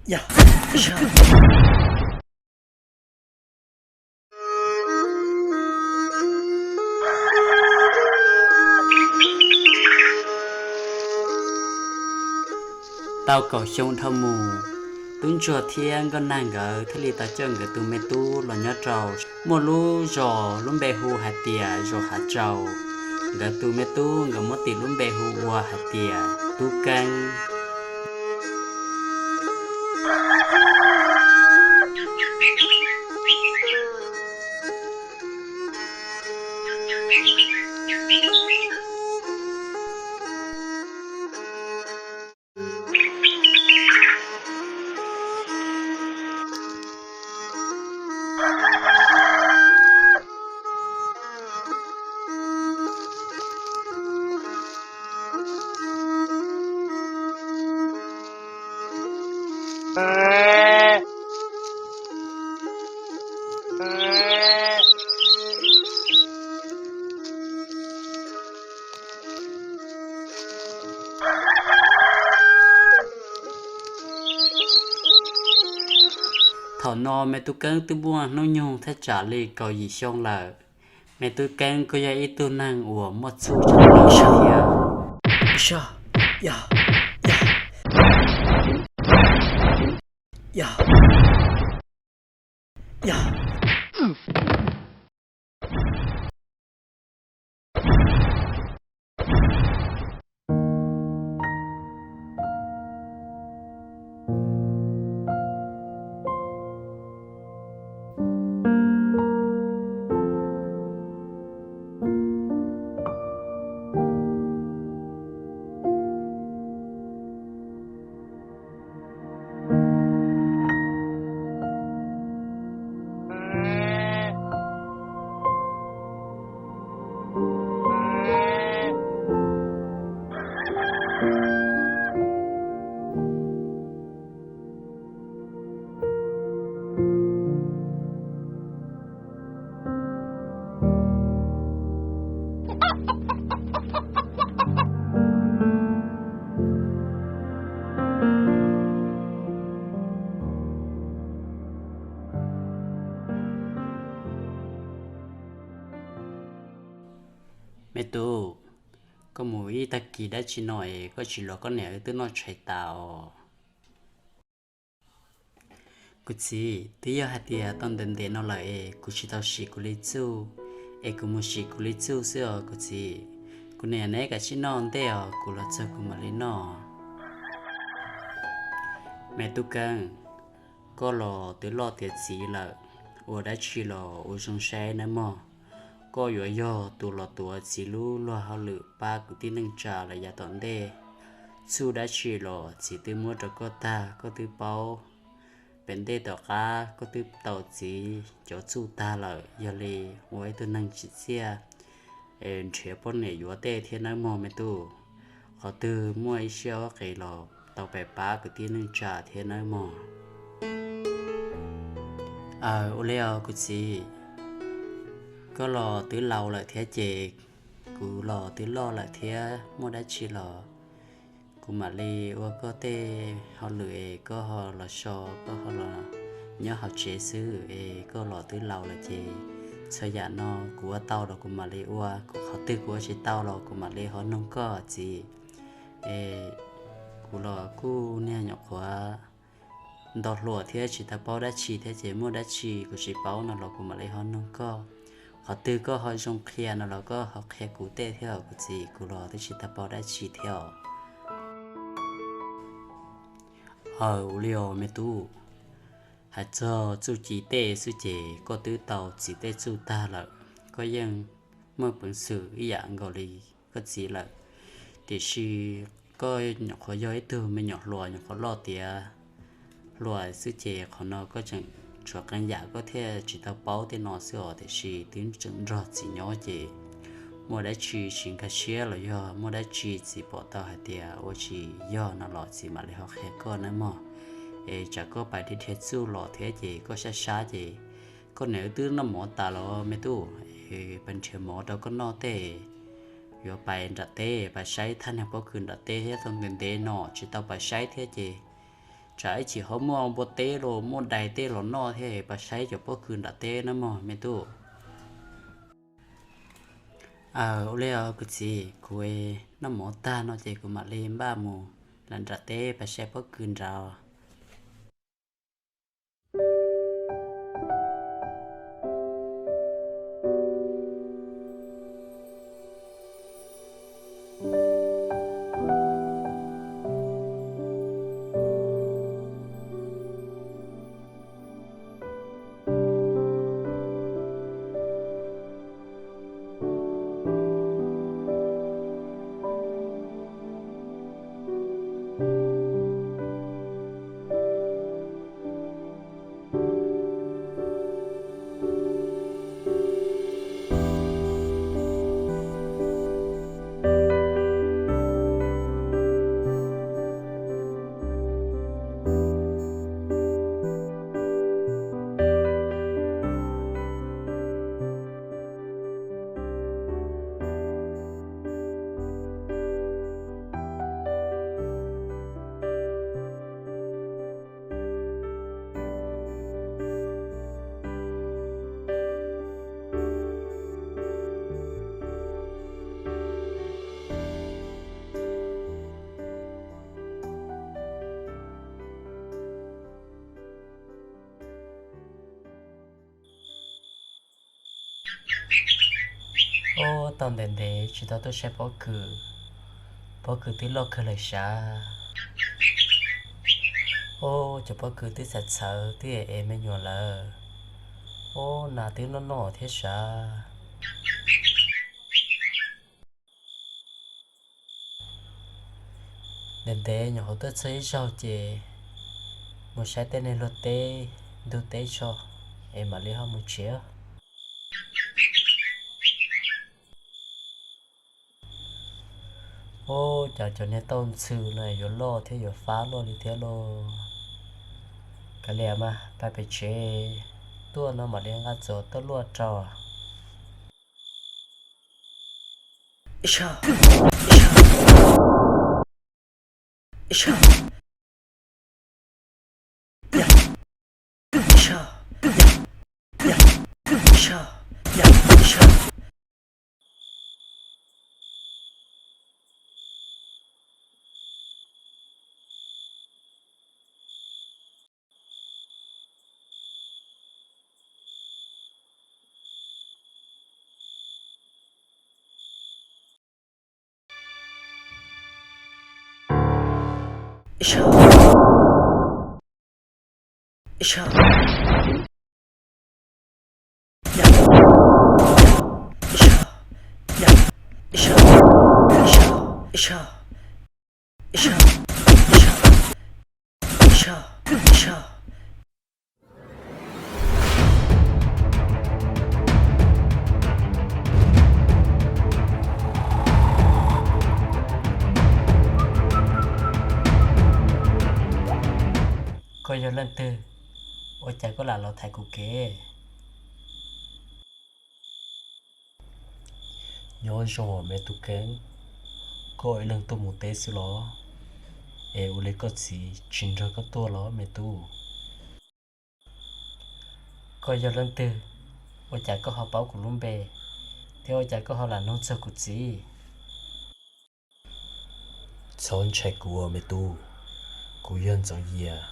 Yog. Tau kaum xyoo dhau mus, tub ntsuag thiab nkauj nag nkawd thiaj li tau coj nkawd tus me tub los nyob rau. Muaj lub zos lub npe hu hais tias zos Hav Tsaus. Nkawd tus me tub nkawd muab tis lub npe hu ua hais tias Tub Keeb. Thaum no me Tub Keeb twb muaj hnub nyoog thaj tsam li kaum yim xyoo lawm. Me Tub Keeb kuj yog ib tug neeg uas muaj txuj tshaj plaws thiab. Me tub, koj mus ib tag kis dab tsi no es koj tsis los koj niam wb twb noj tshais tas os. Kuv txiv, twb yog hais tias tau ntev ntev no lawm es kuv tsis tau sim kuv li txuj, es kuv mus sim kuv li txuj xwb os kuv txiv. Kuv niam neb kav tsij noj ntej os, kuv los txog kuv mam li noj. Me Tub Keeb, koj los twb loj tiav txiv lawm, ua dab tsi los ua zoo saib nawb mog. Koj yuav yog tus los tuav txiv lub luag hauj lwm pab kwv tij neej tsa los yav tom ntej. Txuj dab tsi los txiv twb muab rau koj tag, koj twb paub. Pem ntej tom qab koj twb tau txiv cov txuj tag lawm, yog li ua ib tug neeg tsim txiaj, nrhiav poj niam yuav tej thiab nawb mog me tub. Qhov twg muaj ib siab ob qis los tau pab kwv tij neej tsa thiab nawb mog. Aw, ua li os kuv txiv, koj los twb laus lawm thiab ces kuv los twb loj lawm thiab, muaj dab tsi los kuv mam li ua koj tej hauj lwm es koj ho los so, koj ho los nyob hauv tsev xwb es koj los twb laus lawm ces txhua yam no kuv ua tau los kuv mam li ua, kuv qhov twg kuv ua tsis tau los kuv mam li ho noog koj txiv. Es kuv los kuj niag nyuam qhuav nto hluas thiab tsis tau paub dab tsi thiab ces muaj dab tsi kuv tsis paub no los kuv mam li ho noog koj. Qhov twg koj ho zoo qhia no los koj ho qhia kuv tej thiab os kuv txiv, kuv los twb tsis tau paub dab tsi thiab os. Aw, ua li os me tub, hais txog txuj ci tej xwb ces koj twb tau txiv tej txuj tag lawm, koj yeej muaj peev xwm ib yam nkaus li koj txiv lawm. Tiam sis koj nyuam qhuav yog ib tug me nyuam hluas nyuam qhuav loj tiav hluas xwb ces qhov no koj tseem tshuav qee yam koj thiaj tsis tau paub tej no xwb os, tiam sis twb tseem nrog txiv nyob ces muaj dab tsi tsis nkag siab los yog muaj dab tsi txiv pom tau hais tias ua tsis yog no los txiv mam li ho qhia koj nawb mog. Es tsam koj pais dhia dhia txuj los thiab ces koj sab sab ces koj niam wb twb noj mov tas los me tub, es pais nrhiav mov rau koj noj tej, yuav pais nram teb pais saib thaj niag pob kws nram teb thiab, tau ntev ntev no tsis tau pais saib thiab ces Tsam ib chim ho muaj npua teb los muaj dais tej los noj thiab, pab saib cov pob kws nram teb na mog me tub. Aw, ua li os kuv txiv, kuv noj mov tag no ces kuv mam li npaj mus lawm nram teb pab saib pob kws nrad. Ub, tau ntev ntev tsis tau tuaj saib pob kws, pob kws twb loj kawg lawm sav. Ub, cov pob kws twb txhawv txhawv twb ev me nyuam lawm. Ub, nas twb noj noj thiab sav. Ntev ntev nyuam qhuav tuaj txog ib zaug ces mus saib tej neeg luag teb ntug teb tso es mam li ho mus tsev. Ub, cas cov niag tauj ntxhw no yuav loj thiab yuav fab luaj li thiab lauj. Kav liam mas, pab pem tsev tuaj no mam li nqa txuas tuaj luaj rau. Koj yog leej twg? Ua cas koj lam los thaiv kuv kev? Nyob zoo me tub Keeb, koj ib leeg tuaj mus teb xwb los? Es ua li koj txiv tsis nrog koj tuaj los me tub? Koj yog leej twg? Ua cas koj ho paub kuv lub npe, thiab ua cas koj ho lam nug txog kuv txiv? Txhob ntshai kuv me tub, kuv yog Ntxoov Yias,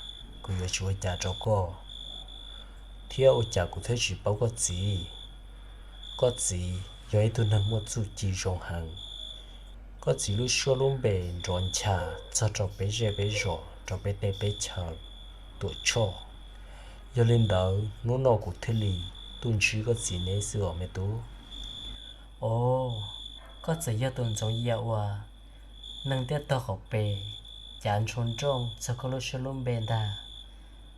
kuv yuav tsis ua cas rau koj. Thiab ua cas kuv thiaj tsis paub koj txiv? Koj txiv yog ib tug neeg muaj txuj ci zoo heev. Koj txiv lub suab lub npe nrov ncha txog rau peb zej peb zos, rau peb teb peb chaws Tuam Tshoj. Yog li ntawd hnub no kuv thiaj li tuaj ntsib koj txiv neb xwb os me tub. Os, koj txawm yog tus Ntxoov Yias uas neeg ntiab tog qaum pes cav ntshua nrooj txog koj lub suab lub npe ntag.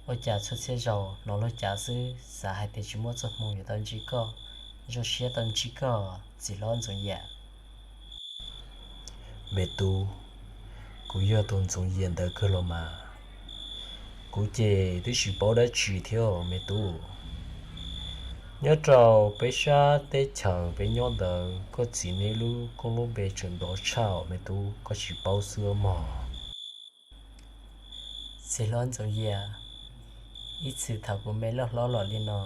Ua cas txhua txhia zaus hnov luag cav xwb xav hais tias tsis muaj txoj hmoo yuav tau ntsib koj, zoo siab tau ntsib koj txiv hlob Ntxoov Yias. Me tub, kuv yog tus Ntxoov Yias ntawd kawg los mas. Kuv ces twb tsis paub dab tsi thiab me tub. Nyob rau peb sab teb chaws peb nyob ntawd koj txiv neb lub koob lub npe tseem nrov tshaj me tub, koj tsis paub xwb mog. Txiv hlob Ntxoov Yias, ib txwm thaum kuv me loj hlob los li no,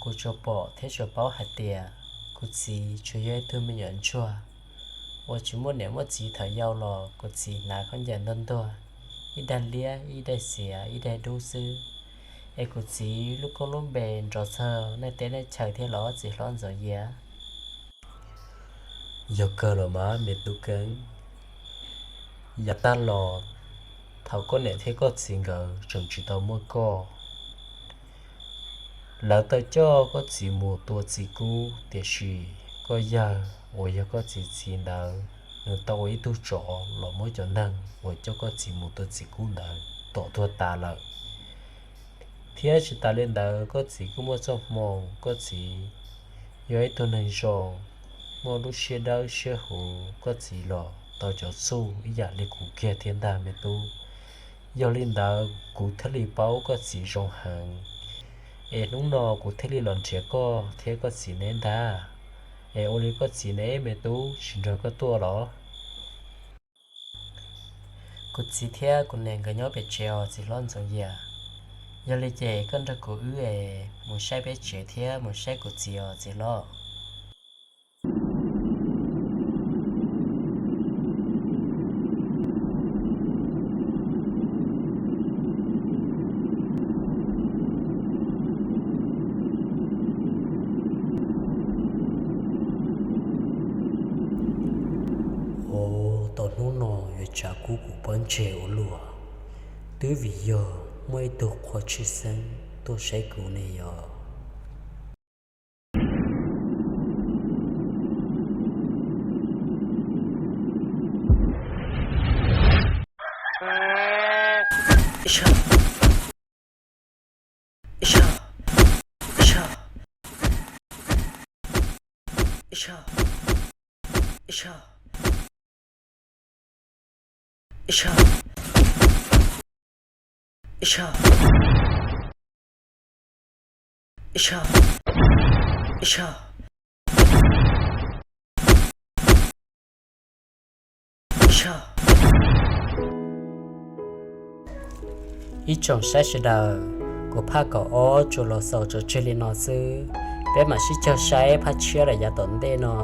kuv tsuas pom thiab tsuas paub hais tias kuv txiv tsuas yog ib tug me nyuam ntsuag uas tsis muaj niam muaj txiv. Thaum yau los kuv txiv hnav khaub ncaws ntuag ntuag, ib daim liab, ib daim xiav, ib daim dub xwb, es kuv txiv lub koob lub npe nrov txog nej teb nej chaw thiab los txiv hlob Ntxoov Yias? Yog kawg los mas me tub Keeb, yav tag los thaum koj niam thiab koj txiv nkawd tseem tsis tau muaj koj, lawv tau coj koj txiv mus tua txiv kub, tiam sis koj yawg uas yog koj txiv txiv ntawd, nws tau ua ib tug tsov los muab cov neeg uas coj koj txiv mus tua txiv kub ntawd tom tuag tas lawm. Thiab tsis tas li ntawd, koj txiv kuj muaj txoj hmoo, koj txiv yog ib tug neeg zoo, muaj lub siab dawb siab huv, koj txiv los tau cov txuj ib yam li kuv kiag thiab ntag me tub. Yog li ntawd kuv thiaj li paub koj txiv zoo heev, es hnub no kuv thiaj li los nrhiav koj thiab koj txiv neb ntag. Es ua li koj txiv neb me tub tsis nrog koj tuaj los? Kuv txiv thiab kuv niam nkawd nyob pem tsev os txiv hlob Ntxoov Yias. Yog li ces koj nrog kuv wb es mus saib peb tsev thiab mus saib kuv txiv os txiv hlob. Ov, tom hnub no yuav tsav kub kuv pob ntseg ua luaj, twb vim yog muaj ib tug qhua tshwj xeeb tuaj saib kuv ne yog. Ib tsoom saib sawv daws, kuv phaj kaum ob tsuas los xaus tso tseg li no xwb, peb mam sib cog saib phaj tshiab lawm yav tom ntej no.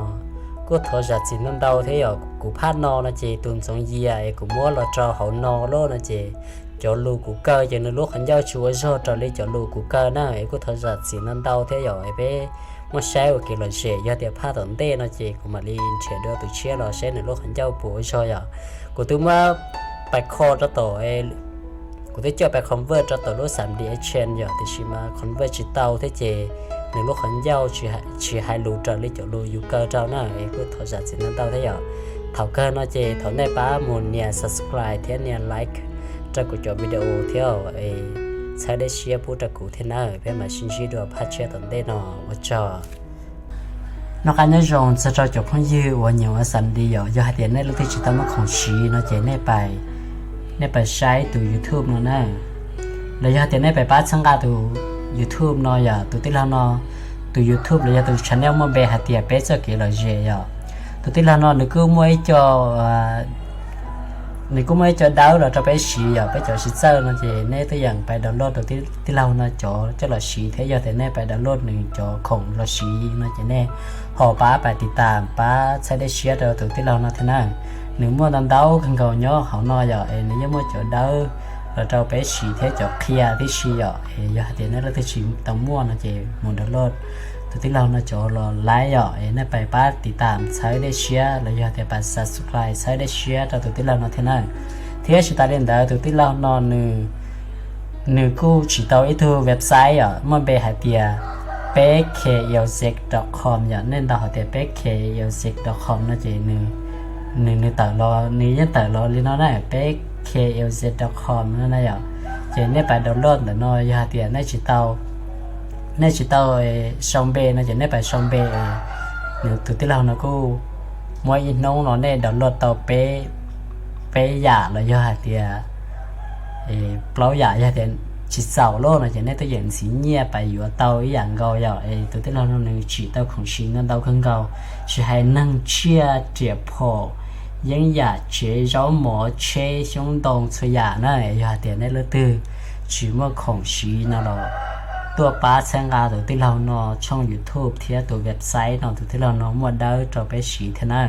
Kuj thov zam txim ntau ntau thiab yog kuv phaj no no ces tus Ntxoov Yias es kuv muab los rau hauv no lawm no ces cov lus kuv kaw ces nws lub qhov ncauj tsis ua zog raws li cov lus kuv kaw na, es kuj thov zam txim ntau ntau thiab yog peb muab saib ua kev lom zem. Yog tias phaj tom ntej no ces kuv mam li nrhiav dua tus tshiab los saib nws lub qhov ncauj puas ua zog yom. Kuv twb muab pais kho rau tom, kuv twb coj pais convert rau tom lub xam di chain yom, tiam sis mas convert tsis tau thiab ces nws lub qhov ncauj tsis hais lus raws li cov lus yus kaw rau na, es kuj thov zam txim ntau ntau thiab yom. Thaum kawg no ces thov nej pab mus nias subscribe thiab nias like rau kuv cov video thiab, txhawb dej siab pub rau kuv thiab na, peb mam sib ntsib dua phaj tshiab tom ntej no. Ua tsaug. Noj qab nyob zoo txog rau cov phooj ywg uas nyiam ua xam di yom, yog hais tias nej leej twg tsis tau muaj khoom siv no ces nej pais saib tus YouTube no na, los yog hais tias nej pais pab txhawb nqa tus YouTube no yom, tus tij laug no, tus YouTube los yog tus channel muaj npe hais tias peb txoj kev lom zem yom. Tus tij laug no nws kuj muaj ib co nws kuj muaj ib co dawb los rau peb siv yom, peb cov siv txawj no ces nej tuaj yeem pais download rau tij laug no cov coj los siv thiab yog tias nej pais download nws cov khoom los siv no ces nej ho pab pais tiv tam pab txhawb dej siab rau tus tij laug no thiab na. Nws muaj ntau ntau kawg nkaus nyob hauv no yom, es nws yeej muaj cov dawb los rau peb siv thiab cov qhia tib si yom, es yog hais tias nej leej twg tsis tau muaj no ces mus download tus tij laug no cov los laib yom, es nej pais pab tiv tam txhawb dej siab los yog tias pab subscribe txhawb dej siab rau tus tij laug no thiab na. Thiab tsis tas li ntawd tus tij laug no nws kuj tsim tau ib tug website yom, muaj npe hais tias peb k l z dot com yom, nej ntaus hais tias peb k l z dot com no ces nws, nws tawm los, nws yeej tawm los li no na, peb k l z dot com no na yom. Ces nej pais download ntawm no, yog hais tias nej tsis tau, nej tsis tau sau npe no ces nej pais sau npe. Nws tus tij laug no kuj muab ib hnub no nej download tau peb, peb yam los yog hais tias plaub yam, yog tias tsis txaus lawm no ces nej tuaj yeem ntxiv nyiaj pais yuav tau ib yam nkaus yom. Es tus tij laug no nws tsim tau khoom siv ntau ntau kawg nkaus, tsis hais neeg tshiab riam phom, yeeb yam tsev, zaub mov tsheb xyoob ntoo txhua yam na. Yog hais tias nej leej twg tsis muaj khoom siv no los tuaj pab txhawb nqa tus tij laug no tshooj YouTube thiab tus website no, tus tij laug no muaj dawb rau peb siv thiab na.